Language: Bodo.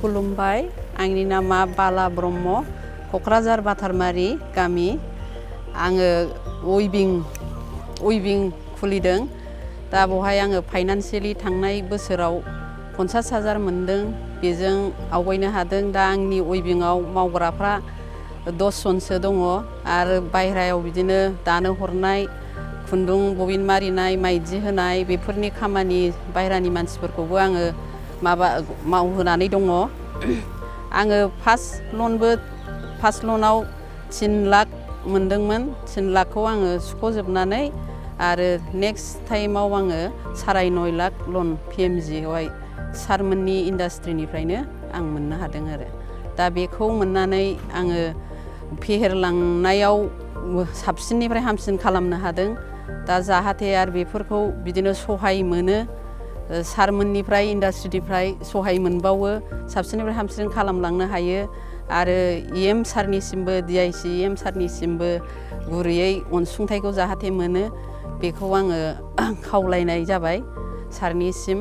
खुलुमबाय आंनि नामा बाला ब्रह्म क'क्राझार बाथारमारि गामि आङो उइभिं खुलिदों दा बहाय आङो फाइनान्सियेलि थांनाय बोसोराव 50,000 मोनदों बेजों आवगायनो हादों दा आंनि उइभिंआव मावग्राफ्रा 10 जनसो दङ आरो बायह्रायाव बिदिनो दानो हरनाय खुन्दुं बबिन मारिनाय माइदि होनाय बेफोरनि खामानि बायह्रानि मानसिफोरखौबो आङो मावहोनानै दङ आङो फार्स्ट लनाव 3 लाख मोनदोंमोन 3 लाखखौ आङो सुख'जोबनानै आरो नेक्स्ट टाइमाव आङो 9.5 लाख लन PMGआवहाय सारमोननि इन्डास्ट्रिनिफ्रायनो आं मोननो हादों आरो दा बेखौ मोननानै आङो फेहेरलांनायाव साबसिननिफ्राय हामसिन खालामनो हादों दा जाहाथे आरो बेफोरखौ बिदिनो सहाय मोनो सारमोननिफ्राय इन्डास्ट्रिनिफ्राय सहाय मोनबावो साबसिननिफ्राय हामसिन खालामलांनो हायो आरो EM सारनिसिमबो DIC EM सारनिसिमबो गुरैयै अनसुंथाइखौ जाहाथे मोनो बेखौ आङो खावलायनाय जाबाय सारनिसिम